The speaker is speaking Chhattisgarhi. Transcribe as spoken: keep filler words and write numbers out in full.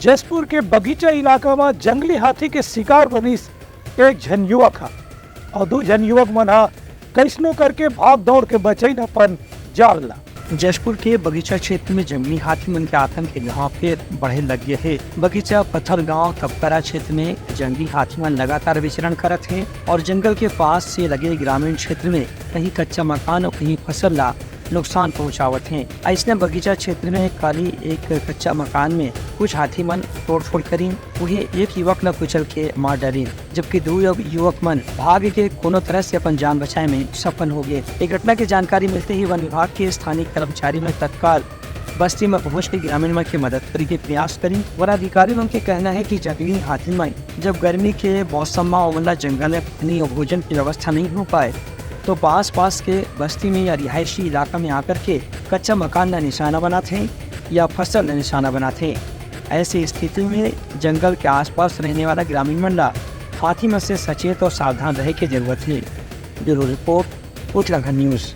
जशपुर के बगीचा इलाका म जंगली हाथी के शिकार बनिस एक झन युवक ह, अउ दू झन युवक मन ह कइसनो करके भाग दौड़ के बचइन अपन जान ला। जशपुर के बगीचा क्षेत्र में जंगली हाथी मन के आतंक एक घाव फेर बढ़े लग गे हे। बगीचा पत्थर गांव कपकरा क्षेत्र में जंगली हाथी मन लगातार विचरण करत हे और जंगल के पास से लगे ग्रामीण क्षेत्र में कहीं कच्चा मकान और कहीं फसल ला नुकसान पहुंचावत हे। अइसने बगीचा क्षेत्र में काली एक कच्चा मकान में कुछ हाथी मन तोड़फोड़ करिन, उहे एक युवक ला कुचल के मार डारिन, जबकि दू यु-, युवक मन भाग के कोनो तरह से अपन जान बचाए में सफल हो गए। ये घटना के जानकारी मिलते ही वन विभाग के स्थानीय कर्मचारी मन तत्काल बस्ती में पहुंच के ग्रामीण मन के मदद करे के प्रयास करिन। वन अधिकारी मन के कहना हे कि जंगली हाथी मन जब गर्मी के मौसम में ओमन ला जंगल में पानी और भोजन की व्यवस्था नहीं हो पाए, तो पास पास के बस्ती में या रिहायशी इलाका में आकर के कच्चा मकान ला निशाना बनाथे या फसल ला निशाना बनाथे। ऐसी स्थिति में जंगल के आसपास रहने वाला ग्रामीण मन ला हाथी मन से सचेत और सावधान रहे के जरूरत हे। Bureau report, Uttarakhand news.